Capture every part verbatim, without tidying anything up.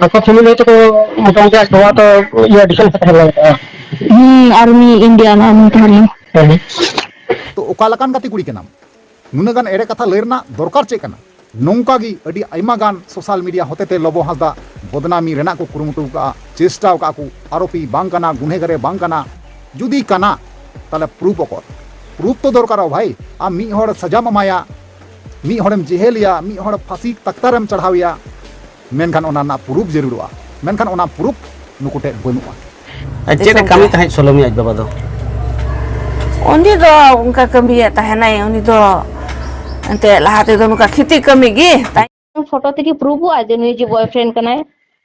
ᱟᱠᱚ ᱯᱷᱮᱢᱤᱞᱤ ᱦᱚᱭᱛᱳ ᱠᱚ ᱢᱚᱴᱟᱢᱩᱴᱤ ᱟᱡ ᱵᱟᱵᱟ ᱛᱚ ᱤᱭᱟᱹ ᱰᱤᱯᱷᱮᱱᱥ ᱥᱮᱴᱮᱨ ᱞᱮᱱ ᱛᱟᱦᱮᱸᱫ᱾ ᱦᱩᱸ, ᱟᱨᱢᱤ ᱤᱱᱰᱤᱭᱟᱱ ᱟᱨᱢᱤ ᱛᱟᱦᱮᱸ ᱞᱮᱱᱟ᱾ ᱛᱚ ᱚᱠᱟ ᱞᱮᱠᱟᱱ ᱜᱟᱛᱮ ᱠᱩᱲᱤ ᱠᱟᱱᱟᱢ? ᱱᱩᱱᱟᱹᱜ ᱜᱟᱱ ᱮᱲᱮ ᱠᱟᱛᱷᱟ ᱞᱟᱹᱭ ᱨᱮᱱᱟᱜ ᱫᱚᱨᱠᱟᱨ ᱪᱮᱫ ᱠᱟᱱᱟ? ᱱᱚᱝᱠᱟ ᱜᱮ ᱟᱹᱰᱤ ᱟᱭᱢᱟ ᱜᱟᱱ ᱥᱳᱥᱟᱞ ᱢᱤᱰᱤᱭᱟ ᱦᱚᱛᱮᱛᱮ ᱞᱚᱵᱚ ᱦᱟᱸᱥᱫᱟ ᱵᱚᱫᱱᱟᱢᱤ ᱨᱮᱱᱟᱜ ᱠᱚ ᱠᱩᱨᱩᱢᱩᱴᱩ ᱟᱠᱟᱫᱼᱟ, ᱪᱮᱥᱴᱟ ᱟᱠᱟᱫᱼᱟ ᱠᱚ, ᱟᱨᱳᱯᱤ ᱵᱟᱝ ᱠᱟᱱᱟ, ᱜᱩᱱᱦᱮᱜᱟᱨᱮ ᱵᱟᱝ ᱠᱟᱱᱟ᱾ ᱡᱩᱫᱤ ᱠᱟᱱᱟ, ᱛᱟᱦᱞᱮ ᱯᱨᱩᱯ ᱚᱠᱚᱨ? ᱯᱨᱩᱯ ᱛᱚ ᱫᱚᱨᱠᱟᱨᱚᱜ ᱵᱷᱟᱭ᱾ ᱟᱢ ᱢᱤᱫ ᱦᱚᱲ ᱥᱟᱡᱟᱢ ᱮᱢᱟᱭᱟ, ᱢᱤᱫ ᱦᱚᱲᱮᱢ ᱡᱮᱦᱮᱞᱮᱭᱟ, ᱢᱤᱫ ᱦᱚᱲ ᱯᱷᱟᱸᱥᱤ ᱛᱟᱠᱛᱟᱨᱮᱢ ᱪᱟᱲᱦᱟᱣᱮᱭᱟ, ᱢᱮᱱᱠᱷᱟᱱ ᱚᱱᱟ ᱨᱮᱱᱟᱜ ᱯᱨᱩᱯ ᱡᱟᱹᱨᱩᱲᱚᱜᱼᱟ, ᱢᱮᱱᱠᱷᱟᱱ ᱚᱱᱟ ᱯᱨᱩᱯ ᱱᱩᱠᱩ ᱴᱷᱮᱱ ᱵᱟᱹᱱᱩᱜᱼᱟ᱾ ᱟᱨ ᱪᱮᱫ ᱮ ᱫᱤᱥᱚᱢ ᱠᱟᱹᱢᱤ ᱠᱚ᱾ ᱛᱟᱦᱮᱸᱫ ᱥᱚᱞᱚᱢᱤ ᱟᱡ ᱵᱟᱵᱟ ᱫᱚ? ᱩᱱᱤ ᱫᱚ ᱚᱱᱠᱟ ᱠᱟᱹᱢᱤᱭᱮᱫ ᱛᱟᱦᱮᱱᱟᱭ, ᱩᱱᱤ ᱫᱚ ᱮᱱᱛᱮ ᱞᱟᱦᱟ ᱛᱮᱫᱚ ᱱᱚᱝᱠᱟ ᱠᱷᱮᱛᱤ ᱠᱟᱹᱢᱤ ᱜᱮ᱾ ᱯᱷᱳᱴᱳ ᱛᱮᱜᱮ ᱯᱨᱩᱯᱷᱚᱜᱼᱟ ᱡᱮ ᱱᱩᱭ ᱡᱮ ᱵᱚᱭᱯᱷᱨᱮᱱᱰ ᱠᱟᱱᱟᱭ᱾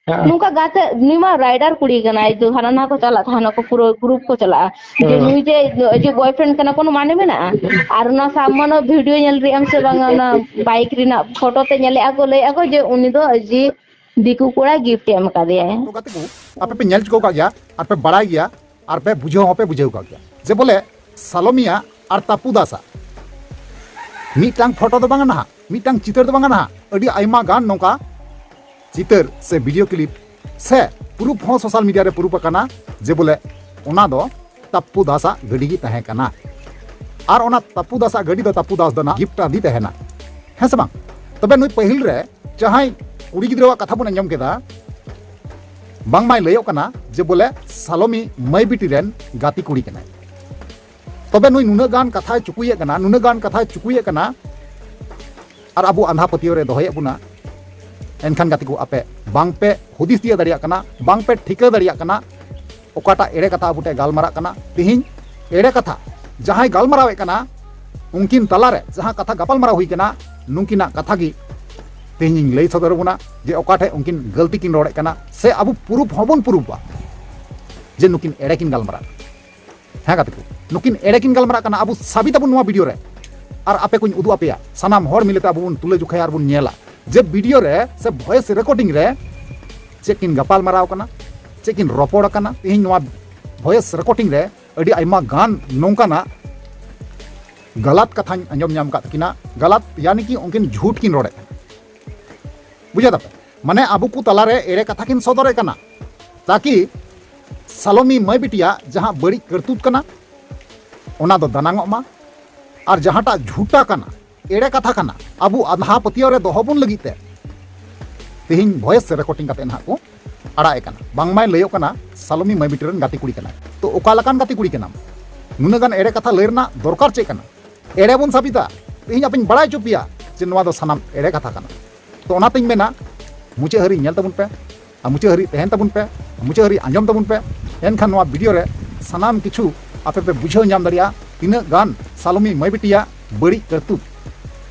ᱦᱮᱸ᱾ ᱱᱚᱝᱠᱟ ᱜᱟᱛᱮ, ᱱᱩᱭ ᱢᱟ ᱨᱟᱭᱰᱟᱨ ᱠᱩᱲᱤ ᱠᱟᱱᱟᱭ, ᱛᱚ ᱦᱟᱱᱟ ᱱᱟᱣᱟ ᱠᱚ ᱪᱟᱞᱟᱜ ᱛᱟᱦᱮᱱᱟ, ᱠᱚ ᱯᱩᱨᱟᱹ ᱜᱨᱩᱯ ᱠᱚ ᱪᱟᱞᱟᱜᱼᱟ᱾ ᱡᱮ ᱦᱮᱸ᱾ ᱱᱩᱭ ᱡᱮ ᱟᱡᱤᱡ ᱵᱚᱭᱯᱷᱨᱮᱱᱰ ᱠᱟᱱᱟ, ᱠᱳᱱᱳ ᱢᱟᱱᱮ ᱢᱮᱱᱟᱜᱼᱟ? ᱟᱨ ᱚᱱᱟ ᱥᱟᱵᱢᱟᱱᱚ ᱵᱷᱤᱰᱤᱭᱳ ᱧᱮᱞ ᱞᱮᱫ ᱟᱢ ᱥᱮ ᱵᱟᱝᱟ? ᱚᱱᱟ ᱵᱟᱭᱤᱠ ᱨᱮᱱᱟᱜ ᱯᱷᱳᱴᱳ ᱛᱮ ᱧᱮᱞᱮᱫᱼᱟ ᱠᱚ, ᱞᱟᱹᱭᱮᱫᱼᱟ ᱠᱚ ᱡᱮ ᱩᱱᱤ ᱫᱚ ᱟᱡᱤᱡ ᱫᱤᱠᱩ ᱠᱚᱲᱟ ᱜᱤᱯᱷᱴ ᱮ ᱮᱢ ᱠᱟᱫᱮᱭᱟᱭ᱾ ᱛᱚ ᱜᱟᱛᱮ ᱠᱚ, ᱟᱯᱮ ᱯᱮ ᱧᱮᱞ ᱪᱩᱠᱟᱹᱣ ᱠᱟᱜ ᱜᱮᱭᱟ, ᱟᱨ ᱯᱮ ᱵᱟᱲᱟᱭ ᱜᱮᱭᱟ, ᱟᱨ ᱯᱮ ᱵᱩᱡᱷᱟᱹᱣ ᱦᱚᱸᱯᱮ ᱵᱩᱡᱷᱟᱹᱣ ᱠᱟᱜ ᱜᱮᱭᱟ, ᱡᱮ ᱵᱚᱞᱮ ᱥᱟᱞᱚᱢᱤᱭᱟ ᱟᱨ ᱛᱟᱯᱩ ᱫᱟᱥᱟ ᱢᱤᱫᱴᱟᱝ ᱯᱷᱳᱴᱳ ᱫᱚ ᱵᱟᱝᱟ ᱱᱟᱦᱟᱜ, ᱢᱤᱫᱴᱟᱝ ᱪᱤᱛᱟᱹᱨ ᱫᱚ ᱵᱟᱝᱟ ᱱᱟᱦᱟᱜ, ᱟᱹᱰᱤ ᱟᱭᱢᱟ ᱜᱟᱱ ᱱᱚᱝᱠᱟ ᱪᱤᱛᱟᱹᱨ ᱥᱮ ᱵᱷᱤᱰᱤᱭᱳ ᱠᱞᱤᱯ ᱥᱮ ᱯᱨᱩᱯ ᱦᱚᱸ ᱥᱳᱥᱟᱞ ᱢᱤᱰᱤᱭᱟ ᱨᱮ ᱯᱨᱩᱯ ᱟᱠᱟᱱᱟ ᱡᱮ ᱵᱚᱞᱮ ᱚᱱᱟ ᱫᱚ ᱛᱟᱯᱯᱩ ᱫᱟᱥᱟᱜ ᱜᱟᱹᱰᱤ ᱜᱮ ᱛᱟᱦᱮᱸ ᱠᱟᱱᱟ᱾ ᱟᱨ ᱚᱱᱟ ᱛᱟᱯᱯᱩ ᱫᱟᱥᱟᱜ ᱜᱟᱹᱰᱤ ᱫᱚ ᱛᱟᱯᱯᱩ ᱫᱟᱥ ᱫᱚ ᱱᱟᱜ ᱜᱤᱯᱷᱴ ᱟᱫᱮ ᱛᱟᱦᱮᱱᱟ, ᱦᱮᱸ ᱥᱮ ᱵᱟᱝ? ᱛᱚᱵᱮ ᱱᱩᱭ ᱯᱟᱹᱦᱤᱞ ᱨᱮ ᱡᱟᱦᱟᱸᱭ ᱠᱩᱲᱤ ᱜᱤᱫᱽᱨᱟᱹᱣᱟᱜ ᱠᱟᱛᱷᱟ ᱵᱚᱱ ᱟᱸᱡᱚᱢ ᱠᱮᱫᱟ, ᱵᱟᱝᱢᱟᱭ ᱞᱟᱹᱭᱚᱜ ᱠᱟᱱᱟ ᱡᱮ ᱵᱚᱞᱮ ᱥᱟᱞᱚᱢᱤ ᱢᱟᱹᱭ ᱵᱤᱴᱤ ᱨᱮᱱ ᱜᱟᱛᱮ ᱠᱩᱲᱤ ᱠᱟᱱᱟᱭ᱾ ᱛᱚᱵᱮ ᱱᱩᱭ ᱱᱩᱱᱟᱹᱜ ᱜᱟᱱ ᱠᱟᱛᱷᱟᱭ ᱪᱩᱠᱩᱭᱮᱫ ᱠᱟᱱᱟ, ᱱᱩᱱᱟᱹᱜ ᱜᱟᱱ ᱠᱟᱛᱷᱟᱭ ᱪᱩᱠᱩᱭᱮᱫ ᱠᱟᱱᱟ, ᱟᱨ ᱟᱵᱚ ᱟᱸᱫᱷᱟ ᱯᱟᱹᱛᱭᱟᱹᱣ ᱨᱮ ᱫᱚᱦᱚᱭᱮᱫ ᱵᱚᱱᱟ᱾ ᱮᱱᱠᱷᱟᱱ ᱜᱟᱛᱮ ᱠᱚ, ᱟᱯᱮ ᱵᱟᱝᱯᱮ ᱦᱩᱫᱤᱥ ᱛᱤᱭᱟᱹᱜ ᱫᱟᱲᱮᱭᱟᱜ ᱠᱟᱱᱟ, ᱵᱟᱝᱯᱮ ᱴᱷᱤᱠᱟᱹ ᱫᱟᱲᱮᱭᱟᱜ ᱠᱟᱱᱟ, ᱚᱠᱟᱴᱟᱜ ᱮᱲᱮ ᱠᱟᱛᱷᱟ ᱟᱵᱚ ᱴᱷᱮᱱ ᱜᱟᱞᱢᱟᱨᱟᱜ ᱠᱟᱱᱟ᱾ ᱛᱤᱦᱤᱧ ᱮᱲᱮ ᱠᱟᱛᱷᱟ ᱡᱟᱦᱟᱸᱭ ᱜᱟᱞᱢᱟᱨᱟᱣᱮᱫ ᱠᱟᱱᱟ, ᱩᱱᱠᱤᱱ ᱛᱟᱞᱟᱨᱮ ᱡᱟᱦᱟᱸ ᱠᱟᱛᱷᱟ ᱜᱟᱯᱟᱞᱢᱟᱨᱟᱣ ᱦᱩᱭ ᱠᱟᱱᱟ, ᱱᱩᱠᱤᱱᱟᱜ ᱠᱟᱛᱷᱟ ᱜᱮ ᱛᱮᱦᱮᱧ ᱤᱧ ᱞᱟᱹᱭ ᱥᱚᱫᱚᱨ ᱟᱵᱚᱱᱟ ᱡᱮ ᱚᱠᱟ ᱴᱷᱮᱡ ᱩᱱᱠᱤᱱ ᱜᱟᱹᱞᱛᱤ ᱠᱤᱱ ᱨᱚᱲᱮᱫ ᱠᱟᱱᱟ, ᱥᱮ ᱟᱵᱚ ᱯᱨᱩᱯᱷ ᱦᱚᱸᱵᱚᱱ ᱯᱨᱩᱯᱷᱟ ᱡᱮ ᱱᱩᱠᱤᱱ ᱮᱲᱮ ᱠᱤᱱ ᱜᱟᱞᱢᱟᱨᱟᱜ ᱠᱟᱱᱟ᱾ ᱦᱮᱸ ᱜᱟᱛᱮ ᱠᱚ, ᱱᱩᱠᱤᱱ ᱮᱲᱮ ᱠᱤᱱ ᱜᱟᱞᱢᱟᱨᱟᱜ ᱠᱟᱱᱟ, ᱟᱵᱚ ᱥᱟᱵᱤ ᱛᱟᱵᱚᱱ ᱱᱚᱣᱟ ᱵᱷᱤᱰᱤᱭᱳ ᱨᱮ, ᱟᱨ ᱟᱯᱮ ᱠᱚᱧ ᱩᱫᱩᱜ ᱟᱯᱮᱭᱟ, ᱥᱟᱱᱟᱢ ᱦᱚᱲ ᱢᱤᱞᱮᱛᱮ ᱟᱵᱚ ᱵᱚᱱ ᱛᱩᱞᱟᱹ ᱡᱚᱠᱷᱟᱭᱟ ᱟᱨ ᱵᱚᱱ ᱧᱮᱞᱟ ᱡᱮ ᱵᱷᱤᱰᱤᱭᱳ ᱨᱮ ᱥᱮ ᱵᱷᱚᱭᱮᱥ ᱨᱮᱠᱚᱨᱰᱤᱝ ᱨᱮ ᱪᱮᱫ ᱠᱤᱱ ᱜᱟᱯᱟᱞ ᱢᱟᱨᱟᱣ ᱠᱟᱱᱟ, ᱪᱮᱫ ᱠᱤᱱ ᱨᱚᱯᱚᱲ ᱠᱟᱱᱟ᱾ ᱛᱮᱦᱮᱧ ᱱᱚᱣᱟ ᱵᱷᱚᱭᱮᱥ ᱨᱮᱠᱚᱨᱰᱤᱝ ᱨᱮ ᱟᱹᱰᱤ ᱟᱭᱢᱟ ᱜᱟᱱ ᱱᱚᱝᱠᱟᱱᱟᱜ ᱜᱟᱞᱟᱛ ᱠᱟᱛᱷᱟᱧ ᱟᱸᱡᱚᱢ ᱧᱟᱢ ᱟᱠᱟᱫ ᱛᱟᱹᱠᱤᱱᱟ, ᱜᱟᱞᱟᱛ ᱭᱟᱱᱤ ᱠᱤ ᱩᱱᱠᱤᱱ ᱡᱷᱩᱴ ᱠᱤᱱ ᱨᱚᱲᱮᱫ ᱠᱟᱱᱟ᱾ ᱵᱩᱡᱷᱟᱹᱣ ᱫᱟᱯᱮ? ᱢᱟᱱᱮ ᱟᱵᱚ ᱠᱚ ᱛᱟᱞᱟᱨᱮ ᱮᱲᱮ ᱠᱟᱛᱷᱟ ᱠᱤᱱ ᱥᱚᱫᱚᱨᱮ ᱠᱟᱱᱟ, ᱛᱟᱠᱤ ᱥᱟᱞᱚᱢᱤ ᱢᱟᱹᱭ ᱵᱤᱴᱤᱭᱟᱜ ᱡᱟᱦᱟᱸ ᱵᱟᱹᱲᱤᱡ ᱠᱟᱹᱨᱛᱩᱛ ᱠᱟᱱᱟ, ᱚᱱᱟ ᱫᱚ ᱫᱟᱱᱟᱝᱚᱜ ᱢᱟ, ᱟᱨ ᱡᱟᱦᱟᱸᱴᱟᱜ ᱡᱷᱩᱴᱟ ᱠᱟᱱᱟ, ᱮᱲᱮ ᱠᱟᱛᱷᱟ ᱠᱟᱱᱟ, ᱟᱵᱚ ᱟᱸᱫᱷᱟ ᱯᱟᱹᱛᱭᱟᱹᱣ ᱨᱮ ᱫᱚᱦᱚ ᱵᱚᱱ ᱞᱟᱹᱜᱤᱫ ᱛᱮ ᱛᱮᱦᱮᱧ voice recording ᱠᱟᱛᱮ ᱱᱟᱦᱟᱜ ᱠᱚ ᱟᱲᱟᱜ ᱮ ᱠᱟᱱᱟ᱾ ᱵᱟᱝᱢᱟᱭ ᱞᱟᱹᱭᱚᱜ ᱠᱟᱱᱟ ᱥᱟᱞᱚᱢᱤ ᱢᱟᱹᱭ ᱵᱤᱴᱤ ᱨᱮᱱ ᱜᱟᱛᱮ ᱠᱩᱲᱤ ᱠᱟᱱᱟᱭ᱾ ᱛᱚ ᱚᱠᱟ ᱞᱮᱠᱟᱱ ᱜᱟᱛᱮ ᱠᱩᱲᱤ ᱠᱟᱱᱟᱢ? ᱱᱩᱱᱟᱹᱜ ᱜᱟᱱ ᱮᱲᱮ ᱠᱟᱛᱷᱟ ᱞᱟᱹᱭ ᱨᱮᱱᱟᱜ ᱫᱚᱨᱠᱟᱨ ᱪᱮᱫ ᱠᱟᱱᱟ? ᱮᱲᱮ ᱵᱚᱱ ᱥᱟᱵᱤᱛᱟ᱾ ᱛᱮᱦᱮᱧ ᱟᱯᱮᱧ ᱵᱟᱲᱟᱭ ᱦᱚᱪᱚ ᱯᱮᱭᱟ ᱡᱮ ᱱᱚᱣᱟ ᱫᱚ ᱥᱟᱱᱟᱢ ᱮᱲᱮ ᱠᱟᱛᱷᱟ ᱠᱟᱱᱟ᱾ ᱛᱚ ᱚᱱᱟᱛᱤᱧ ᱢᱮᱱᱟ, ᱢᱩᱪᱟᱹᱫ ᱦᱟᱹᱨᱤᱡ ᱧᱮᱞ ᱛᱟᱵᱚᱱ ᱯᱮ, ᱟᱨ ᱢᱩᱪᱟᱹᱫ ᱦᱟᱹᱨᱤᱡ ᱛᱟᱦᱮᱱ ᱛᱟᱵᱚᱱ ᱯᱮ, ᱟᱨ ᱢᱩᱪᱟᱹᱫ ᱦᱟᱹᱨᱤᱡ ᱟᱸᱡᱚᱢ ᱛᱟᱵᱚᱱ ᱯᱮ᱾ ᱮᱱᱠᱷᱟᱱ ᱱᱚᱣᱟ video ᱨᱮ ᱥᱟᱱᱟᱢ ᱠᱤᱪᱷᱩ ᱟᱯᱮ ᱯᱮ ᱵᱩᱡᱷᱟᱹᱣ ᱧᱟᱢ ᱫᱟᱲᱮᱭᱟᱜᱼᱟ, ᱛᱤᱱᱟᱹᱜ ᱜᱟᱱ ᱥᱟᱞᱚᱢᱤ ᱢᱟᱹᱭ ᱵᱤᱴᱤᱭᱟᱜ ᱵᱟᱹᱲᱤᱡ ᱠᱟᱹᱨᱛᱩᱛ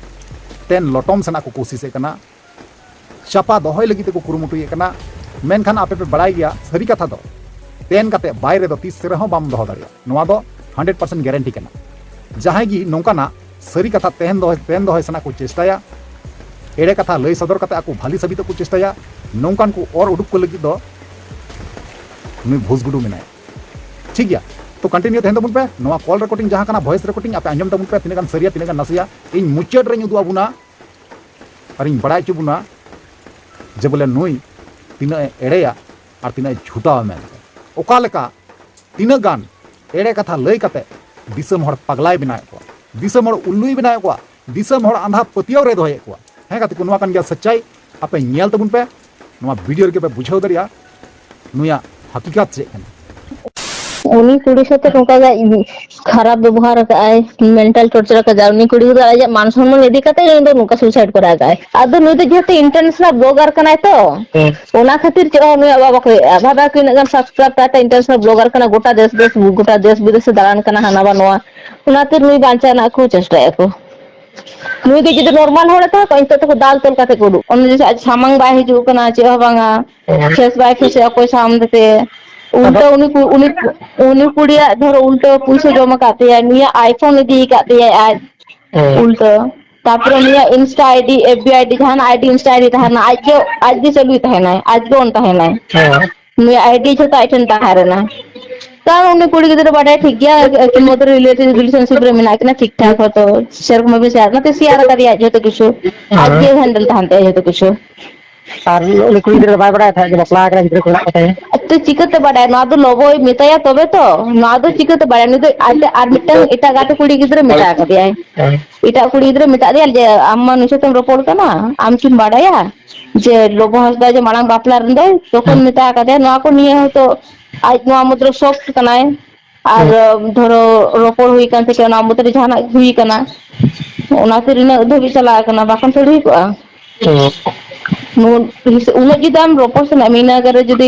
ᱛᱮᱱ ᱞᱚᱴᱚᱢ ᱥᱮᱱᱟᱜ ᱠᱚ ᱠᱳᱥᱤᱥᱮᱫ ᱠᱟᱱᱟ, ᱪᱟᱯᱟ ᱫᱚᱦᱚᱭ ᱞᱟᱹᱜᱤᱫ ᱛᱮᱠᱚ ᱠᱩᱨᱩᱢᱩᱴᱩᱭᱮᱫ ᱠᱟᱱᱟ᱾ ᱢᱮᱱᱠᱷᱟᱱ ᱟᱯᱮ ᱯᱮ ᱵᱟᱲᱟᱭ ᱜᱮᱭᱟ, ᱥᱟᱹᱨᱤ ᱠᱟᱛᱷᱟ ᱫᱚ ᱛᱮᱱ ᱠᱟᱛᱮ ᱵᱟᱭᱨᱮ ᱫᱚ ᱛᱤᱥ ᱨᱮᱦᱚᱸ ᱵᱟᱢ ᱫᱚᱦᱚ ᱫᱟᱲᱮᱭᱟᱜᱼᱟ᱾ ᱱᱚᱣᱟ ᱫᱚ hundred percent guarantee ᱠᱟᱱᱟ᱾ ᱡᱟᱦᱟᱸᱭ ᱜᱮ ᱱᱚᱝᱠᱟᱱᱟᱜ ᱥᱟᱹᱨᱤ ᱠᱟᱛᱷᱟ ᱛᱮᱦᱮᱱ ᱫᱚᱦᱚᱭ, ᱛᱮᱦᱮᱱ ᱫᱚᱦᱚᱭ ᱥᱟᱱᱟ ᱠᱚ ᱪᱮᱥᱴᱟᱭᱟ, ᱮᱲᱮ ᱠᱟᱛᱷᱟ ᱞᱟᱹᱭ ᱥᱚᱫᱚᱨ ᱠᱟᱛᱮ ᱟᱠᱚ ᱵᱷᱟᱞᱤ ᱥᱟᱵᱤᱛᱚᱜ ᱠᱚ ᱪᱮᱥᱴᱟᱭᱟ, ᱱᱚᱝᱠᱟᱱ ᱠᱚ ᱚᱨ ᱩᱰᱩᱠ ᱠᱚ ᱞᱟᱹᱜᱤᱫ ᱫᱚ ᱱᱩᱭ ᱵᱷᱩᱥ ᱜᱩᱰᱩ ᱢᱮᱱᱟᱭᱟ᱾ ᱴᱷᱤᱠ ᱜᱮᱭᱟ, ᱛᱚ continue ᱛᱟᱦᱮᱱ ᱛᱟᱵᱚᱱ ᱯᱮ᱾ ᱱᱚᱣᱟ call recording ᱡᱟᱦᱟᱸ ᱠᱟᱱᱟ, voice recording, ᱟᱯᱮ ᱟᱸᱡᱚᱢ ᱛᱟᱵᱚᱱ ᱯᱮ, ᱛᱤᱱᱟᱹᱜ ᱜᱟᱱ ᱥᱟᱹᱨᱤᱭᱟ, ᱛᱤᱱᱟᱹᱜ ᱜᱟᱱ ᱱᱟᱥᱮᱭᱟ᱾ ᱤᱧ ᱢᱩᱪᱟᱹᱫ ᱨᱮᱧ ᱩᱫᱩᱜ ᱟᱵᱚᱱᱟ ᱟᱨᱤᱧ ᱵᱟᱲᱟᱭ ᱦᱚᱪᱚ ᱵᱚᱱᱟ ᱡᱮ ᱵᱚᱞᱮ ᱱᱩᱭ ᱛᱤᱱᱟᱹᱜ ᱮ ᱮᱲᱮᱭᱟ ᱟᱨ ᱛᱤᱱᱟᱹᱜ ᱮ ᱡᱷᱩᱴᱟᱣᱟ ᱢᱮᱱᱛᱮ᱾ ᱚᱠᱟ ᱞᱮᱠᱟ ᱛᱤᱱᱟᱹᱜ ᱜᱟᱱ ᱮᱲᱮ ᱠᱟᱛᱷᱟ ᱞᱟᱹᱭ ᱠᱟᱛᱮ ᱫᱤᱥᱚᱢ ᱦᱚᱲ ᱯᱟᱜᱽᱞᱟᱭ ᱵᱮᱱᱟᱣᱮᱫ ᱠᱚᱣᱟ, ᱫᱤᱥᱚᱢ ᱦᱚᱲ ᱩᱞᱞᱩᱭ ᱵᱮᱱᱟᱣᱮᱫ ᱠᱚᱣᱟ, ᱫᱤᱥᱚᱢ ᱦᱚᱲ ᱟᱸᱫᱷᱟ ᱯᱟᱹᱛᱭᱟᱹᱣ ᱨᱮ ᱫᱚᱦᱚᱭᱮᱫ ᱠᱚᱣᱟ᱾ ᱦᱮᱸ ᱜᱟᱛᱮ ᱠᱚ, ᱱᱚᱣᱟ ᱠᱟᱱ ᱜᱮᱭᱟ ᱥᱟᱪᱪᱟᱭ᱾ ᱟᱯᱮ ᱧᱮᱞ ᱛᱟᱵᱚᱱ ᱯᱮ, ᱱᱚᱣᱟ video ᱨᱮᱜᱮ ᱯᱮ ᱵᱩᱡᱷᱟᱹᱣ ᱫᱟᱲᱮᱭᱟᱜᱼᱟ ᱱᱩᱭᱟᱜ ᱦᱟᱠᱤᱠᱟᱛ ᱪᱮᱫ ᱠᱟᱱᱟ᱾ ᱩᱱᱤ ᱠᱩᱲᱤ ᱥᱟᱛᱮ ᱱᱚᱝᱠᱟ ᱜᱮ ᱠᱷᱟᱨᱟᱯ ᱵᱮᱵᱚᱦᱟᱨ ᱟᱠᱟᱫ ᱟᱭ, mental torture ᱟᱠᱟᱫ ᱟᱭ, ᱩᱱᱤ ᱠᱩᱲᱤ ᱜᱤᱫᱽᱨᱟᱹ ᱟᱡᱟᱜ ᱢᱟᱱ ᱥᱚᱱᱢᱟᱱ ᱤᱫᱤ ᱠᱟᱛᱮ ᱩᱱᱤ ᱫᱚ ᱱᱚᱝᱠᱟ suicide ᱠᱚᱨᱟᱣ ᱟᱠᱟᱫ ᱟᱭ᱾ ᱟᱫᱚ ᱱᱩᱭ ᱫᱚ ᱡᱮᱦᱮᱛᱩ international blogger ᱠᱟᱱᱟᱭ ᱛᱚ, ᱚᱱᱟ ᱠᱷᱟᱹᱛᱤᱨ ᱪᱮᱫ ᱦᱚᱸ ᱱᱩᱭᱟᱜ ᱵᱟᱵᱟ ᱠᱚ ᱦᱩᱭᱩᱜᱼᱟ᱾ ᱵᱷᱟᱵᱟ ᱠᱚ ᱤᱱᱟᱹᱜ ᱜᱟᱱ subscribe ᱛᱟᱦᱮᱸ international blogger ᱠᱟᱱᱟ, ᱜᱚᱴᱟ ᱫᱮᱥ ᱫᱮᱥ ᱜᱚᱴᱟ ᱫᱮᱥ ᱵᱤᱫᱮᱥ ᱮ ᱫᱟᱬᱟᱱ ᱠᱟᱱᱟ, ᱦᱟᱱᱟ ᱵᱟ ᱱᱚᱣᱟ᱾ ᱚᱱᱟᱛᱮ ᱱᱩᱭ ᱵᱟᱧᱪᱟᱣ ᱨᱮᱱᱟᱜ ᱠᱚ ᱪᱮᱥᱴᱟᱭᱮᱫᱼᱟ ᱠᱚ᱾ ᱱᱩᱭ ᱫᱚ ᱡᱩᱫᱤ normal ᱦᱚᱲ ᱮ ᱛᱟᱦᱮᱸ ᱠᱚᱜᱼᱟ, ᱱᱤᱛᱚᱜ ᱛᱮᱠᱚ ᱫᱟᱞ ᱛᱚᱞ ᱠᱟᱛᱮ ᱠᱚ ᱩᱰᱩᱠ᱾ ᱚᱱᱟ ᱡᱮ ᱟᱡ ᱥᱟᱢᱟᱝ ᱵᱟᱭ ᱦᱤᱡᱩᱜ ᱠᱟᱱᱟ, ᱪᱮᱫ ᱦᱚᱸ ᱵᱟᱝᱟ, face ᱵᱟᱭ face ᱮᱫᱼᱟ ᱚᱠᱚᱭ ᱥᱟᱢᱟᱝ ᱛᱮ᱾ ᱩᱞᱴᱟᱹ ᱩᱱᱤ ᱠᱩ- ᱩᱱᱤ ᱩᱱᱤ ᱠᱩᱲᱤᱭᱟᱜ ᱫᱷᱚᱨᱚ ᱩᱞᱴᱟᱹ ᱯᱩᱭᱥᱟᱹ ᱡᱚᱢ ᱟᱠᱟᱫ ᱛᱟᱭᱟ, ᱱᱩᱭᱟᱜ iPhone ᱤᱫᱤ ᱟᱠᱟᱫ ᱛᱟᱭᱟᱭ ᱟᱡ᱾ ᱩᱞᱴᱟᱹ ᱛᱟᱯᱚᱨᱮ ᱱᱩᱭᱟᱜ Insta ID, FB ID, ᱡᱟᱦᱟᱱᱟᱜ ID, Insta ID ᱛᱟᱦᱮᱱᱟ, ᱟᱡ ᱜᱮ ᱟᱡ ᱜᱮ ᱪᱟᱹᱞᱩᱭ ᱛᱟᱦᱮᱱᱟᱭ, ᱟᱡ ᱜᱮ on ᱛᱟᱦᱮᱱᱟᱭ᱾ ᱱᱩᱭᱟᱜ ID ᱡᱷᱚᱛᱚ ᱟᱡ ᱴᱷᱮᱱ ᱛᱟᱦᱮᱸ ᱞᱮᱱᱟ᱾ ᱛᱟᱣ ᱩᱱᱤ ᱠᱩᱲᱤ ᱜᱤᱫᱽᱨᱟᱹ ᱵᱟᱰᱟᱭ ᱴᱷᱤᱠ ᱜᱮᱭᱟ, ᱟᱹᱠᱤᱱ ᱢᱚᱫᱽᱫᱷᱮ ᱨᱮ relative relationship ᱨᱮ ᱢᱮᱱᱟᱜ ᱠᱤᱱᱟ, ᱴᱷᱤᱠ ᱴᱷᱟᱠ ᱦᱚᱭᱛᱳ share ᱠᱚ ᱢᱟᱵᱤᱱ share, ᱚᱱᱟᱛᱮ share ᱟᱠᱟᱫᱮᱭᱟ ᱟᱡ ᱡᱷᱚᱛᱚ ᱠᱤᱪᱷᱩ, ᱟᱡ ᱜᱮ handle ᱛᱟᱦᱮᱱ ᱛᱟᱭᱟ ᱡᱷᱚᱛᱚ ᱠᱤᱪᱷᱩ᱾ ᱟᱨ ᱩᱱᱤ ᱠᱩᱲᱤ ᱜᱤᱫᱽᱨᱟᱹ ᱫᱚ ᱵᱟᱭ ᱵᱟᱲᱟᱭ ᱛᱟᱦᱮᱸᱫ ᱡᱮ ᱵᱟᱯᱞᱟ ᱟᱠᱟᱱᱟ, ᱜᱤᱫᱽᱨᱟᱹ ᱠᱚ ᱢᱮᱱᱟᱜ ᱠᱚ ᱛᱟᱭᱟ? ᱛᱚ ᱪᱤᱠᱟᱹᱛᱮ ᱵᱟᱰᱟᱭᱟ? ᱱᱚᱣᱟ ᱫᱚ ᱞᱚᱵᱚᱭ ᱢᱮᱛᱟᱭᱟ ᱛᱚᱵᱮ ᱛᱚ᱾ ᱱᱚᱣᱟ ᱫᱚ ᱪᱤᱠᱟᱹᱛᱮ ᱵᱟᱰᱟᱭᱟ? ᱩᱱᱤ ᱫᱚ ᱟᱡ ᱟᱨ ᱢᱤᱫᱴᱟᱝ ᱮᱴᱟᱜ ᱜᱟᱛᱮ ᱠᱩᱲᱤ ᱜᱤᱫᱽᱨᱟᱹ ᱢᱮᱛᱟ ᱟᱠᱟᱫᱮᱭᱟᱭ᱾ ᱦᱮᱸ᱾ ᱮᱴᱟᱜ ᱠᱩᱲᱤ ᱜᱤᱫᱽᱨᱟᱹ ᱢᱮᱛᱟ ᱫᱮᱭᱟ ᱡᱮ, "ᱟᱢ ᱢᱟ ᱱᱩᱭ ᱥᱟᱛᱮᱢ ᱨᱚᱯᱚᱲ ᱠᱟᱱᱟ, ᱟᱢ ᱠᱤᱢ ᱵᱟᱰᱟᱭᱟ ᱡᱮ ᱞᱚᱵᱚ ᱦᱟᱸᱥᱫᱟ ᱡᱮ ᱢᱟᱲᱟᱝ ᱵᱟᱯᱞᱟ ᱨᱮᱫᱚᱭ?" ᱛᱚᱠᱷᱚᱱ ᱦᱮᱸ᱾ ᱢᱮᱛᱟ ᱟᱠᱟᱫᱮᱭᱟ, ᱱᱚᱣᱟ ᱠᱚ ᱱᱤᱭᱟᱹ ᱦᱚᱭᱛᱳ ᱟᱡ ᱱᱚᱣᱟ ᱢᱩᱫᱽᱨᱮ ᱥᱚᱠᱴ ᱠᱟᱱᱟᱭ᱾ ᱟᱨ, ᱦᱮᱸ᱾ ᱫᱷᱚᱨᱚ, ᱨᱚᱯᱚᱲ ᱦᱩᱭ ᱠᱟᱱ ᱛᱟᱠᱚᱣᱟ, ᱚᱱᱟ ᱢᱩᱫᱽᱨᱮ ᱡᱟᱦᱟᱱᱟᱜ ᱦᱩᱭ ᱠᱟᱱᱟ, ᱚᱱᱟᱛᱮ ᱱᱤᱱᱟᱹᱜ ᱫᱷᱟᱹᱵᱤᱡ ᱪᱟᱞᱟᱣ ᱠᱟᱱᱟ, ᱵᱟᱠᱷᱟᱱ ᱛᱷᱚᱲᱤ ᱦᱩᱭ ᱠᱚᱜᱼᱟ᱾ ᱦᱮᱸ᱾ ᱱᱩᱱ-, ᱩᱱᱟᱹᱜ ᱡᱩᱫᱤ ᱟᱢ ᱨᱚᱯᱚᱲ ᱥᱟᱱᱟᱭᱮᱫ ᱢᱮᱭᱟ, ᱤᱱᱟᱹ ᱟᱜᱟᱨ ᱨᱮ ᱡᱩᱫᱤ,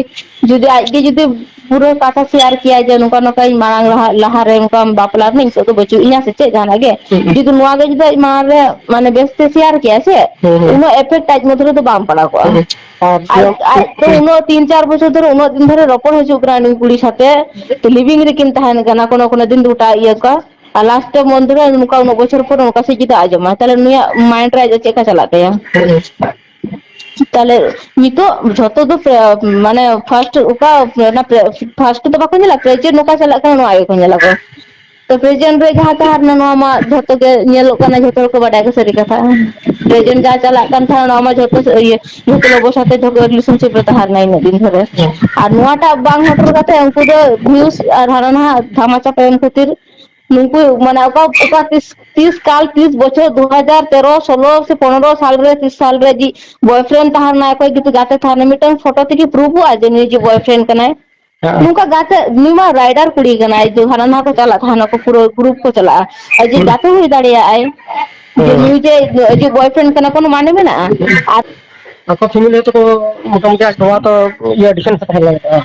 ᱡᱩᱫᱤ ᱟᱡ ᱜᱮ ᱡᱩᱫᱤ ᱯᱩᱨᱟᱹ ᱠᱟᱛᱷᱟ ᱥᱮᱭᱟᱨ ᱠᱮᱭᱟ ᱡᱮ ᱱᱚᱝᱠᱟ ᱱᱚᱝᱠᱟ ᱤᱧ ᱢᱟᱲᱟᱝ ᱞᱟᱦᱟ, ᱞᱟᱦᱟ ᱨᱮ ᱱᱚᱝᱠᱟ ᱵᱟᱯᱞᱟ ᱨᱮᱱᱟᱜ ᱤᱧ ᱥᱮᱫ ᱫᱚ ᱵᱟᱹᱪᱩᱜ ᱤᱧᱟ ᱥᱮ ᱪᱮᱫ ᱡᱟᱦᱟᱱᱟᱜ ᱜᱮ, ᱦᱩᱸ, ᱦᱩᱸ᱾ ᱡᱩᱫᱤ ᱱᱚᱣᱟ ᱜᱮ ᱡᱩᱫᱤ ᱟᱡ ᱢᱟᱲᱟᱝ ᱨᱮ ᱢᱟᱱᱮ ᱵᱮᱥ ᱛᱮ ᱥᱮᱭᱟᱨ ᱠᱮᱭᱟ ᱥᱮ, ᱦᱩᱸ, ᱦᱩᱸ᱾ ᱩᱱᱟᱹᱜ ᱮᱯᱷᱮᱠᱴ ᱟᱡ ᱢᱚᱫᱽᱫᱷᱮ ᱨᱮᱫᱚ ᱵᱟᱝ ᱯᱟᱲᱟᱣ ᱠᱚᱜᱼᱟ᱾ ᱦᱩᱸ, ᱦᱩᱸ᱾ ᱟᱨ ᱟᱡ, ᱟᱡ ᱛᱚ ᱦᱩᱸ᱾ ᱩᱱᱟᱹᱜ ᱛᱤᱱ ᱪᱟᱨ ᱵᱚᱪᱷᱚᱨ ᱫᱷᱚᱨᱮ ᱩᱱᱟᱹᱜ ᱫᱤᱱ ᱫᱷᱚᱨᱮ ᱨᱚᱯᱚᱲ ᱦᱤᱡᱩᱜ ᱠᱟᱱᱟ ᱱᱩᱭ ᱠᱩᱲᱤ ᱥᱟᱛᱮ, ᱛᱚ ᱞᱤᱵᱷᱤᱝ ᱨᱮᱠᱤᱱ ᱛᱟᱦᱮᱱ ᱠᱟᱱᱟ, ᱠᱳᱱᱳ ᱠᱳᱱᱳ ᱫᱤᱱ ᱫᱚ ᱜᱚᱴᱟ ᱤᱭᱟᱹ ᱠᱚ, ᱟᱨ ᱞᱟᱥᱴ ᱢᱚᱱᱫᱷᱚᱨᱮ ᱱᱚᱝᱠᱟ ᱩᱱᱟᱹᱜ ᱵᱚᱪᱷᱚᱨ ᱯᱚᱨ ᱱᱚᱝᱠᱟ ᱥᱮ ᱪᱮᱫᱟᱜ ᱟᱸᱡᱚᱢᱟ? ᱛᱟᱦᱞᱮ ᱱᱩᱭᱟᱜ ᱢᱟᱭᱤᱱᱰ ᱨᱮ ᱟᱡ ᱪᱮᱫ ᱞᱮᱠᱟ ᱪᱟᱞᱟᱜ ᱛᱟᱭᱟ? ᱦᱩᱸ᱾ ᱛᱟᱦᱞᱮ ᱱᱤᱛᱚᱜ ᱡᱷᱚᱛᱚ ᱫᱚ ᱯᱨᱮ-, ᱢᱟᱱᱮ ᱯᱷᱟᱥᱴ ᱚᱠᱟ, ᱚᱱᱟ ᱯᱨᱮ-, ᱯᱷᱟᱥᱴ ᱫᱚ ᱵᱟᱠᱚ ᱧᱮᱞᱟ, ᱯᱨᱮᱡᱮᱱᱴ ᱚᱠᱟ ᱪᱟᱞᱟᱜ ᱠᱟᱱᱟ ᱱᱚᱣᱟ ᱜᱮᱠᱚ ᱧᱮᱞᱟ ᱠᱚ᱾ ᱛᱚ ᱯᱨᱮᱡᱮᱱᱴ ᱨᱮ ᱡᱟᱦᱟᱸ ᱛᱟᱦᱮᱸ ᱞᱮᱱᱟ ᱱᱚᱣᱟ ᱢᱟ ᱡᱷᱚᱛᱚ ᱜᱮ ᱧᱮᱞᱚᱜ ᱠᱟᱱᱟ, ᱡᱷᱚᱛᱚ ᱦᱚᱲ ᱠᱚ ᱵᱟᱰᱟᱭᱟ ᱥᱟᱹᱨᱤ ᱠᱟᱛᱷᱟ᱾ ᱯᱨᱮᱡᱮᱱᱴ ᱡᱟ ᱪᱟᱞᱟᱜ ᱠᱟᱱ ᱛᱟᱦᱮᱸ ᱱᱚᱣᱟ ᱢᱟ ᱡᱷᱚᱛᱚ ᱥᱮ-, ᱤᱭᱟᱹ, ᱡᱷᱚᱛᱚ ᱞᱚᱵᱚ ᱥᱟᱛᱮ ᱡᱷᱚᱛᱚ ᱨᱤᱞᱮᱥᱚᱱᱥᱤᱯ ᱨᱮ ᱛᱟᱦᱮᱸ ᱞᱮᱱᱟ ᱤᱱᱟᱹᱜ ᱫᱤᱱ ᱫᱷᱚᱨᱮ᱾ ᱟᱨ ᱱᱚᱣᱟᱴᱟᱜ ᱵᱟᱝ ᱦᱚᱴᱚᱨ ᱠᱟᱛᱮ ᱩᱱᱠᱩ ᱫᱚ ᱵᱷᱤᱭᱩᱥ ᱟᱨ ᱦᱟᱱᱟ ᱱᱟᱣᱟ ᱫᱷᱟᱢᱟᱪᱟ ᱠᱚ ᱮᱢ ᱠᱷᱟᱹᱛᱤᱨ ᱱᱩᱠᱩ ᱢᱟᱱᱮ ᱚᱠᱟ, ᱚᱠᱟ ᱛᱤᱥ, ᱛᱤᱥ ᱠᱟᱞ, ᱛᱤᱥ ᱵᱚᱪᱷᱚᱨ, ᱫᱩ ᱦᱟᱡᱟᱨ ᱛᱮᱨᱚ, ᱥᱳᱞᱳ ᱥᱮ ᱯᱚᱱᱮᱨᱚ ᱥᱟᱞ ᱨᱮ, ᱛᱤᱥ ᱥᱟᱞ ᱨᱮ ᱡᱤ ᱵᱚᱭᱯᱷᱨᱮᱱᱰ ᱛᱟᱦᱮᱸ ᱞᱮᱱᱟ, ᱚᱠᱚᱭ ᱠᱤᱱᱛᱩ ᱜᱟᱛᱮ ᱛᱟᱦᱮᱸ ᱞᱮᱱᱟ, ᱢᱤᱫᱴᱟᱝ ᱯᱷᱳᱴᱳ ᱛᱮᱠᱤ ᱯᱨᱩᱯᱷᱚᱜᱼᱟ ᱡᱮ ᱱᱩᱭ ᱡᱮ ᱵᱚᱭᱯᱷᱨᱮᱱᱰ ᱠᱟᱱᱟᱭ? ᱦᱮᱸ᱾ ᱱᱚᱝᱠᱟ ᱜᱟᱛᱮ, ᱱᱩᱭ ᱢᱟ ᱨᱟᱭᱰᱟᱨ ᱠᱩᱲᱤ ᱠᱟᱱᱟᱭ, ᱡᱮ ᱦᱟᱱᱟ ᱱᱟᱣᱟ ᱠᱚ ᱪᱟᱞᱟᱜ ᱛᱟᱦᱮᱱᱟ, ᱠᱚ ᱯᱩᱨᱟᱹ ᱜᱨᱩᱯ ᱠᱚ ᱪᱟᱞᱟᱜᱼᱟ᱾ ᱟᱨ ᱡᱮ ᱦᱩᱸ᱾ ᱜᱟᱛᱮ ᱦᱩᱭ ᱫᱟᱲᱮᱭᱟᱜᱼᱟᱭ, ᱡᱮ ᱦᱩᱸ᱾ ᱱᱩᱭ ᱡᱮ, ᱡᱮ ᱵᱚᱭᱯᱷᱨᱮᱱᱰ ᱠᱟᱱᱟ, ᱠᱳᱱᱳ ᱢᱟᱱᱮ ᱢᱮᱱᱟᱜᱼᱟ? ᱟᱨ ᱟᱠᱚ ᱯᱷᱮᱢᱤᱞᱤ ᱦᱚᱸᱛᱚ ᱠᱚ ᱢᱚᱴᱟᱢᱩᱴᱤ ᱟᱡ ᱵᱟᱵᱟ ᱛᱚ ᱤᱭᱟᱹ ᱰᱤᱯᱷᱮᱱᱥ ᱨᱮ ᱛᱟᱦᱮᱸ ᱞᱮᱱ ᱛᱟᱦᱮᱸᱜᱼᱟ᱾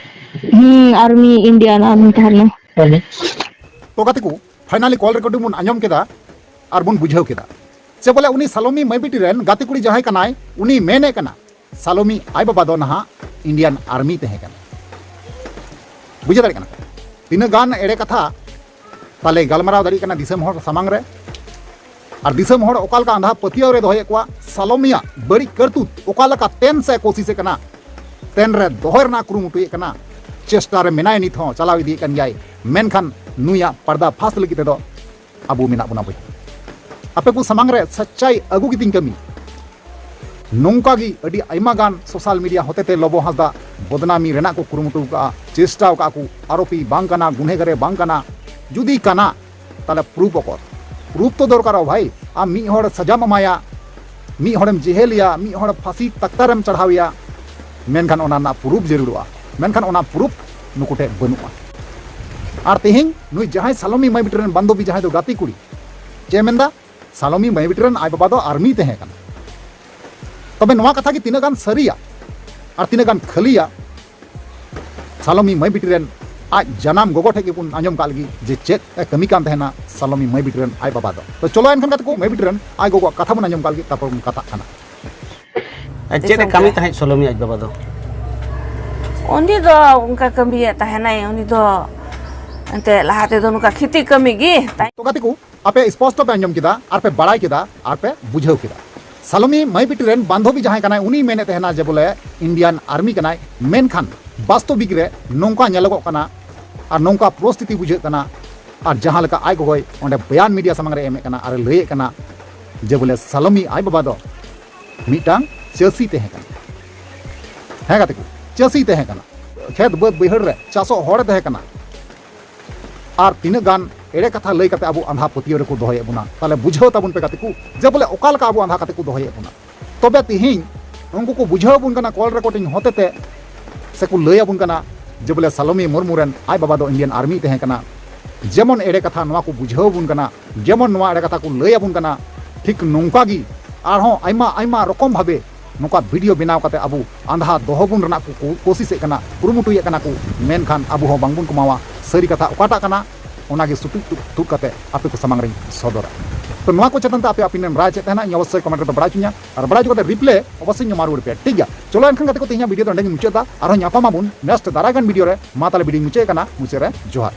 ᱦᱩᱸ, ᱟᱨᱢᱤ ᱤᱱᱰᱤᱭᱟᱱ ᱟᱨᱢᱤ ᱛᱟᱦᱮᱸ ᱞᱮᱱᱟ᱾ ᱦᱮᱸ᱾ ᱛᱚ ᱜᱟᱛᱮ ᱠᱚ, finally call recording ᱵᱚᱱ ᱟᱸᱡᱚᱢ ᱠᱮᱫᱟ ᱟᱨ ᱵᱚᱱ ᱵᱩᱡᱷᱟᱹᱣ ᱠᱮᱫᱟ᱾ ᱪᱮ ᱵᱚᱞᱮ ᱩᱱᱤ ᱥᱟᱞᱚᱢᱤ ᱢᱟᱹᱭ ᱵᱤᱴᱤ ᱨᱮᱱ ᱜᱟᱛᱮ ᱠᱩᱲᱤ ᱡᱟᱦᱟᱸᱭ ᱠᱟᱱᱟᱭ, ᱩᱱᱤ ᱢᱮᱱᱮᱫ ᱠᱟᱱᱟ, ᱥᱟᱞᱚᱢᱤ ᱟᱡ ᱵᱟᱵᱟ ᱫᱚ ᱱᱟᱦᱟᱜ ᱤᱱᱰᱤᱭᱟᱱ ᱟᱨᱢᱤ ᱛᱟᱦᱮᱸ ᱠᱟᱱᱟ᱾ ᱵᱩᱡᱷᱟᱹᱣ ᱫᱟᱲᱮᱭᱟᱜ ᱠᱟᱱᱟ ᱯᱮ? ᱛᱤᱱᱟᱹᱜ ᱜᱟᱱ ᱮᱲᱮ ᱠᱟᱛᱷᱟ ᱛᱟᱞᱮ ᱜᱟᱞᱢᱟᱨᱟᱣ ᱫᱟᱲᱮᱭᱟᱜ ᱠᱟᱱᱟ ᱫᱤᱥᱚᱢ ᱦᱚᱲ ᱥᱟᱢᱟᱝ ᱨᱮ᱾ ᱟᱨ ᱫᱤᱥᱚᱢ ᱦᱚᱲ ᱚᱠᱟ ᱞᱮᱠᱟ ᱟᱸᱫᱷᱟ ᱯᱟᱹᱛᱭᱟᱹᱣ ᱨᱮ ᱫᱚᱦᱚᱭᱮᱫ ᱠᱚᱣᱟ, ᱥᱟᱞᱚᱢᱤᱭᱟᱜ ᱵᱟᱹᱲᱤᱡ ᱠᱟᱹᱨᱛᱩᱛ ᱚᱠᱟ ᱞᱮᱠᱟ ᱛᱮᱱ ᱥᱮ ᱠᱳᱥᱤᱥᱮ ᱠᱟᱱᱟ, ᱛᱮᱱ ᱨᱮ ᱫᱚᱦᱚᱭ ᱨᱮᱱᱟᱜ ᱠᱩᱨᱩᱢᱩᱴᱩᱭᱮᱫ ᱠᱟᱱᱟ, ᱪᱮᱥᱴᱟ ᱨᱮ ᱢᱮᱱᱟᱭᱟ ᱱᱤᱛ ᱦᱚᱸ, ᱪᱟᱞᱟᱣ ᱤᱫᱤᱭᱮᱫ ᱠᱟᱱ ᱜᱮᱭᱟᱭ᱾ ᱢᱮᱱᱠᱷᱟᱱ ᱱᱩᱭᱟᱜ ᱯᱟᱨᱫᱟ ᱯᱷᱟᱥ ᱞᱟᱹᱜᱤᱫ ᱛᱮᱫᱚ ᱟᱵᱚ ᱢᱮᱱᱟᱜ ᱵᱚᱱᱟ ᱵᱚᱭᱦᱟ᱾ ᱟᱯᱮ ᱠᱚ ᱥᱟᱢᱟᱝ ᱨᱮ ᱥᱟᱪᱪᱟᱭ ᱟᱹᱜᱩ ᱠᱤᱫᱤᱧ ᱠᱟᱹᱢᱤ᱾ ᱱᱚᱝᱠᱟ ᱜᱮ ᱟᱹᱰᱤ ᱟᱭᱢᱟ ᱜᱟᱱ social media ᱦᱚᱛᱮᱛᱮ ᱞᱚᱵᱚ ᱦᱟᱸᱥᱫᱟ ᱵᱚᱫᱱᱟᱢᱤ ᱨᱮᱱᱟᱜ ᱠᱚ ᱠᱩᱨᱩᱢᱩᱴᱩ ᱠᱟᱜᱼᱟ, ᱪᱮᱥᱴᱟ ᱟᱠᱟᱫᱼᱟ ᱠᱚ, ᱟᱨᱳᱯᱤ ᱵᱟᱝ ᱠᱟᱱᱟ, ᱜᱩᱱᱦᱮᱜᱟᱨᱮ ᱵᱟᱝ ᱠᱟᱱᱟ᱾ ᱡᱩᱫᱤ ᱠᱟᱱᱟ, ᱛᱟᱦᱞᱮ proof ᱚᱠᱚᱨ? Proof ᱛᱚ ᱫᱚᱨᱠᱟᱨᱚᱜᱼᱟ ᱵᱷᱟᱭ᱾ ᱟᱢ ᱢᱤᱫ ᱦᱚᱲ ᱥᱟᱡᱟᱢ ᱮᱢᱟᱭᱟ, ᱢᱤᱫ ᱦᱚᱲᱮᱢ ᱡᱮᱦᱮᱞᱮᱭᱟ, ᱢᱤᱫ ᱦᱚᱲ ᱯᱷᱟᱸᱥᱤ ᱛᱟᱠᱛᱟᱨᱮᱢ ᱪᱟᱲᱦᱟᱣᱮᱭᱟ, ᱢᱮᱱᱠᱷᱟᱱ ᱚᱱᱟ ᱨᱮᱱᱟᱜ proof ᱡᱟᱹᱨᱩᱲᱚᱜᱼᱟ᱾ ᱢᱮᱱᱠᱷᱟᱱ ᱚᱱᱟ proof ᱱᱩᱠᱩ ᱴᱷᱮᱱ ᱵᱟᱹᱱᱩᱜᱼᱟ᱾ ᱟᱨ ᱛᱮᱦᱮᱧ ᱱᱩᱭ ᱡᱟᱦᱟᱸᱭ ᱥᱟᱞᱚᱢᱤ ᱢᱟᱹᱭ ᱵᱤᱴᱤ ᱨᱮᱱ ᱵᱟᱱᱫᱚᱵᱤ, ᱡᱟᱦᱟᱸᱭ ᱫᱚ ᱜᱟᱛᱮ ᱠᱩᱲᱤ, ᱪᱮᱫ ᱮ ᱢᱮᱱᱫᱟ? ᱥᱟᱞᱚᱢᱤ ᱢᱟᱹᱭ ᱵᱤᱴᱤ ᱨᱮᱱ ᱟᱡ ᱵᱟᱵᱟ ᱫᱚ ᱟᱨᱢᱤ ᱛᱟᱦᱮᱸ ᱠᱟᱱᱟ᱾ ᱛᱚᱵᱮ ᱱᱚᱣᱟ ᱠᱟᱛᱷᱟ ᱜᱮ ᱛᱤᱱᱟᱹᱜ ᱜᱟᱱ ᱥᱟᱹᱨᱤᱭᱟ ᱟᱨ ᱛᱤᱱᱟᱹᱜ ᱜᱟᱱ ᱠᱷᱟᱹᱞᱤᱭᱟ? ᱥᱟᱞᱚᱢᱤ ᱢᱟᱹᱭ ᱵᱤᱴᱤ ᱨᱮᱱ ᱟᱡ ᱡᱟᱱᱟᱢ ᱜᱚᱜᱚ ᱴᱷᱮᱱ ᱜᱮᱵᱚᱱ ᱟᱸᱡᱚᱢ ᱠᱟᱜ ᱞᱮᱜᱮ ᱡᱮ ᱪᱮᱫ ᱮ ᱠᱟᱹᱢᱤ ᱠᱟᱱ ᱛᱟᱦᱮᱱᱟ ᱥᱟᱞᱚᱢᱤ ᱢᱟᱹᱭ ᱵᱤᱴᱤ ᱨᱮᱱ ᱟᱡ ᱵᱟᱵᱟ ᱫᱚ᱾ ᱛᱚ ᱪᱚᱞᱚ ᱮᱱᱠᱷᱟᱱ ᱜᱟᱛᱮ ᱠᱚ, ᱢᱟᱹᱭ ᱵᱤᱴᱤ ᱨᱮᱱ ᱟᱡ ᱜᱚᱜᱚᱣᱟᱜ ᱠᱟᱛᱷᱟ ᱵᱚᱱ ᱟᱸᱡᱚᱢ ᱠᱟᱜ ᱞᱮᱜᱮ, ᱛᱟᱨᱯᱚᱨ ᱵᱚᱱ ᱠᱟᱛᱷᱟᱜ ᱠᱟᱱᱟ᱾ ᱟᱨ ᱪᱮᱫ ᱮ ᱠᱟᱹᱢᱤ ᱛᱟᱦᱮᱸᱫ ᱥᱟᱞᱚᱢᱤ ᱟᱡ ᱵᱟᱵᱟ ᱫᱚ? ᱩᱱᱤ ᱫᱚ ᱚᱱᱠᱟ ᱠᱟᱹᱢᱤᱭᱮᱫ ᱛᱟᱦᱮᱱᱟᱭ, ᱩᱱᱤ ᱫᱚ ᱮᱱᱛᱮ ᱞᱟᱦᱟ ᱛᱮᱫᱚ ᱱᱚᱝᱠᱟ ᱠᱷᱮᱛᱤ ᱠᱟᱹᱢᱤ ᱜᱮ᱾ ᱛᱚ ᱜᱟᱛᱮ ᱠᱚ, ᱟᱯᱮ ᱥᱯᱚᱥᱴᱚ ᱯᱮ ᱟᱸᱡᱚᱢ ᱠᱮᱫᱟ ᱟᱨ ᱯᱮ ᱵᱟᱲᱟᱭ ᱠᱮᱫᱟ ᱟᱨ ᱯᱮ ᱵᱩᱡᱷᱟᱹᱣ ᱠᱮᱫᱟ᱾ ᱥᱟᱞᱚᱢᱤ ᱢᱟᱹᱭ ᱵᱤᱴᱤ ᱨᱮᱱ ᱵᱟᱱᱫᱷᱚᱵᱤ ᱡᱟᱦᱟᱸᱭ ᱠᱟᱱᱟᱭ, ᱩᱱᱤᱭ ᱢᱮᱱᱮᱫ ᱛᱟᱦᱮᱱᱟ ᱡᱮ ᱵᱚᱞᱮ Indian Army ᱠᱟᱱᱟᱭ, ᱢᱮᱱᱠᱷᱟᱱ ᱵᱟᱥᱛᱚᱵᱤᱠ ᱨᱮ ᱱᱚᱝᱠᱟ ᱧᱮᱞᱚᱜᱚᱜ ᱠᱟᱱᱟ ᱟᱨ ᱱᱚᱝᱠᱟ ᱯᱚᱨᱤᱥᱛᱷᱤᱛᱤ ᱵᱩᱡᱷᱟᱹᱜ ᱠᱟᱱᱟ᱾ ᱟᱨ ᱡᱟᱦᱟᱸ ᱞᱮᱠᱟ ᱟᱡ ᱜᱚᱜᱚᱭ ᱚᱸᱰᱮ ᱵᱚᱭᱟᱱ ᱢᱤᱰᱤᱭᱟ ᱥᱟᱢᱟᱝ ᱨᱮ ᱮᱢᱮᱫ ᱠᱟᱱᱟ ᱟᱨᱮ ᱞᱟᱹᱭᱮᱫ ᱠᱟᱱᱟ ᱡᱮ ᱵᱚᱞᱮ ᱥᱟᱞᱚᱢᱤ ᱟᱡ ᱵᱟᱵᱟ ᱫᱚ ᱢᱤᱫᱴᱟᱝ ᱪᱟᱹᱥᱤ ᱛᱟᱦᱮᱸ ᱠᱟᱱᱟ᱾ ᱦᱮᱸ ᱜᱟᱛᱮ ᱠᱚ, ᱪᱟᱹᱥᱤ ᱛᱟᱦᱮᱸ ᱠᱟᱱᱟ᱾ ᱠᱷᱮᱛ ᱵᱟᱹᱫᱽ ᱵᱟᱹᱭᱦᱟᱹᱲ ᱨᱮ ᱪᱟᱥᱚᱜ ᱦᱚᱲᱮ ᱛᱟᱦᱮᱸ ᱠᱟᱱᱟ᱾ ᱟᱨ ᱛᱤᱱᱟᱹᱜ ᱜᱟᱱ ᱮᱲᱮ ᱠᱟᱛᱷᱟ ᱞᱟᱹᱭ ᱠᱟᱛᱮ ᱟᱵᱚ ᱟᱸᱫᱷᱟ ᱯᱟᱹᱛᱭᱟᱹᱣ ᱨᱮᱠᱚ ᱫᱚᱦᱚᱭᱮᱫ ᱵᱚᱱᱟ᱾ ᱛᱟᱦᱞᱮ ᱵᱩᱡᱷᱟᱹᱣ ᱛᱟᱵᱚᱱ ᱯᱮ ᱜᱟᱛᱮ ᱠᱚ, ᱡᱮ ᱵᱚᱞᱮ ᱚᱠᱟ ᱞᱮᱠᱟ ᱟᱵᱚ ᱟᱸᱫᱷᱟ ᱠᱟᱛᱮ ᱠᱚ ᱫᱚᱦᱚᱭᱮᱫ ᱵᱚᱱᱟ᱾ ᱛᱚᱵᱮ ᱛᱤᱦᱤᱧ ᱩᱱᱠᱩ ᱠᱚ ᱵᱩᱡᱷᱟᱹᱣ ᱟᱵᱚᱱ ᱠᱟᱱᱟ call recording ᱦᱚᱛᱮᱛᱮ, ᱥᱮᱠᱚ ᱞᱟᱹᱭ ᱟᱵᱚᱱ ᱠᱟᱱᱟ ᱡᱮ ᱵᱚᱞᱮ ᱥᱟᱞᱚᱢᱤ ᱢᱩᱨᱢᱩ ᱨᱮᱱ ᱟᱡ ᱵᱟᱵᱟ ᱫᱚ Indian Army ᱛᱟᱦᱮᱸ ᱠᱟᱱᱟ᱾ ᱡᱮᱢᱚᱱ ᱮᱲᱮ ᱠᱟᱛᱷᱟ ᱱᱚᱣᱟ ᱠᱚ ᱵᱩᱡᱷᱟᱹᱣ ᱟᱵᱚᱱ ᱠᱟᱱᱟ, ᱡᱮᱢᱚᱱ ᱱᱚᱣᱟ ᱮᱲᱮ ᱠᱟᱛᱷᱟ ᱠᱚ ᱞᱟᱹᱭ ᱟᱵᱚᱱ ᱠᱟᱱᱟ, ᱴᱷᱤᱠ ᱱᱚᱝᱠᱟ ᱜᱮ ᱟᱨᱦᱚᱸ ᱟᱭᱢᱟ ᱟᱭᱢᱟ ᱨᱚᱠᱚᱢ ᱵᱷᱟᱵᱮ ᱱᱚᱝᱠᱟ ᱵᱷᱤᱰᱤᱭᱳ ᱵᱮᱱᱟᱣ ᱠᱟᱛᱮ ᱟᱵᱚ ᱟᱸᱫᱷᱟ ᱫᱚᱦᱚ ᱵᱚᱱ ᱨᱮᱱᱟᱜ ᱠᱚ ᱠᱚ ᱠᱳᱥᱤᱥᱮᱫ ᱠᱟᱱᱟ, ᱠᱩᱨᱩᱢᱩᱴᱩᱭᱮᱫ ᱠᱟᱱᱟ ᱠᱚ, ᱢᱮᱱᱠᱷᱟᱱ ᱟᱵᱚ ᱦᱚᱸ ᱵᱟᱝᱵᱚᱱ ᱠᱚᱢᱟᱣᱟ᱾ ᱥᱟᱹᱨᱤ ᱠᱟᱛᱷᱟ ᱚᱠᱟᱴᱟᱜ ᱠᱟᱱᱟ, ᱚᱱᱟᱜᱮ ᱥᱩᱴᱩᱡ ᱛᱩᱫ ᱛᱩᱫ ᱠᱟᱛᱮ ᱟᱯᱮ ᱠᱚ ᱥᱟᱢᱟᱝ ᱨᱤᱧ ᱥᱚᱫᱚᱨᱟ᱾ ᱛᱚ ᱱᱚᱣᱟ ᱠᱚ ᱪᱮᱛᱟᱱ ᱛᱮ ᱟᱯᱮ ᱟᱯᱤᱱ ᱨᱮᱱ ᱨᱟᱭ ᱪᱮᱫ ᱛᱟᱦᱮᱱᱟ, ᱤᱧ ᱚᱵᱚᱥᱥᱳᱭ ᱠᱚᱢᱮᱱᱴ ᱨᱮᱯᱮ ᱵᱟᱲᱟᱭ ᱦᱚᱪᱚᱧᱟ᱾ ᱟᱨ ᱵᱟᱲᱟᱭ ᱦᱚᱪᱚ ᱠᱟᱛᱮ ᱨᱤᱯᱞᱟᱭ ᱚᱵᱚᱥᱥᱳᱭ ᱤᱧ ᱮᱢᱟ ᱨᱩᱣᱟᱹᱲ ᱯᱮᱭᱟ, ᱴᱷᱤᱠ ᱜᱮᱭᱟ? ᱪᱚᱞᱚ ᱮᱱᱠᱷᱟᱱ ᱜᱟᱛᱮ ᱠᱚ, ᱛᱮᱦᱮᱧᱟᱜ ᱵᱷᱤᱰᱤᱭᱳ ᱫᱚ ᱚᱸᱰᱮ ᱜᱮᱧ ᱢᱩᱪᱟᱹᱫ ᱫᱟ᱾ ᱟᱨᱦᱚᱸ ᱧᱟᱯᱟᱢ ᱟᱵᱚᱱ ᱱᱮᱠᱥᱴ ᱫᱟᱨᱟᱭ ᱠᱟᱱ ᱵᱷᱤᱰᱤᱭᱳ ᱨᱮ᱾ ᱢᱟ ᱛᱟᱦᱞᱮ ᱵᱷᱤᱰᱤᱭᱳᱧ ᱢᱩᱪᱟᱹᱫ ᱠᱟᱱᱟ, ᱢᱩᱪᱟᱹᱫ ᱨᱮ ᱡᱚᱦᱟᱨ᱾